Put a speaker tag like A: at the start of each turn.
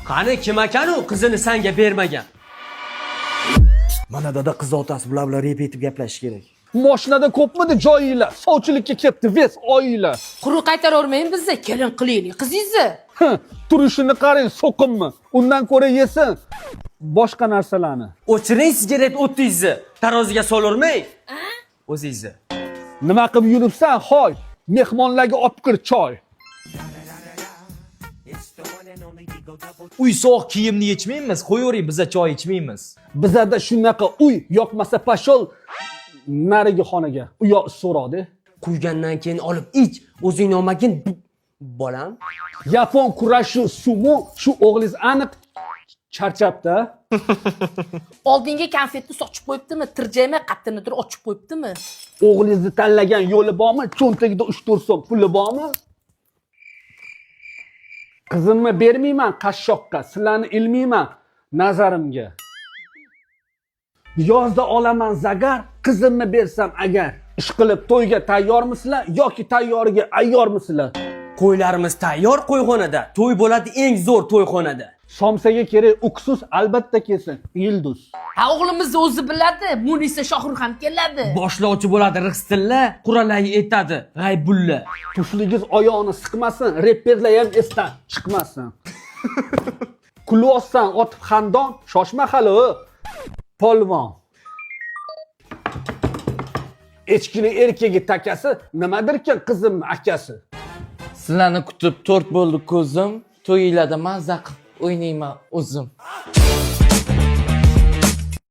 A: Qani, kim ekan u qizini sanga bermagan?
B: Mana, dada, qiz otasi bular bilan rep etib gaplashish kerak.
C: Moshinada ko'pmidi joyinglar? Sovchilikka ketdi весь oyinglar.
D: Quruq qaytaravermang bizni, kelin qilaylik qizingizni.
C: Turishini qarang, so'qimmi? Undan ko'ra yesin boshqa narsalarni.
A: O'chiring sigaret o'tingizni. Taroziga solurmang. O'zingizni.
C: Nima qilib yuribsan, hoy? Mehmonlarga olib kir choy.
E: Uy sovuq, kiyimni yechmaymiz, qo'yavering, biza choy ichmaymiz.
C: Bizada shunaqa uy, yoqmasa пошёл narigi xonaga. U yoq so'roqda.
A: Quygandan keyin olib ich, o'zingni olmagin, bolam.
C: Yapon kurashi, sumo, shu o'g'lingiz aniq charchabdi.
D: Oldinga konfetni sochib qo'yibdimi? Tirjayma qattinidir ochib qo'yibdimi?
C: O'g'lingizni tanlagan yo'li bormi? Cho'ntagida 3-4 so'm puli bormi? Qizimni bermayman qashshoqqa, sizlarni ilmayman nazarimga. Yozda olaman zagar, qizimni bersam agar. Ishqilib, to'yga tayyormisizlar yoki tayyoriga ayyormisizlar?
A: Qo'ylarimiz tayyor qo'yxonada. To'y bo'ladi eng zo'r to'yxonada.
C: Somsaga kerak уксус, albatta kelsin Yulduz.
D: Ha, o'g'limizni o'zi biladi, Munisa, Shohrux ham keladi.
A: Boshlovchi bo'ladi Rixtilla, quralay etadi G'aybulla.
C: Tufligiz oyoqni siqmasin, reperlar ham esdan chiqmasin. Kulyapsan otib xandon, shoshma hali, polvon. Echkini erkagi takasi nimadirkin qizimni akasi.
F: Sizlarni kutib to'rt bo'ldi ko'zim. To'yinglarda mazza qilib o'ynayman o'zim.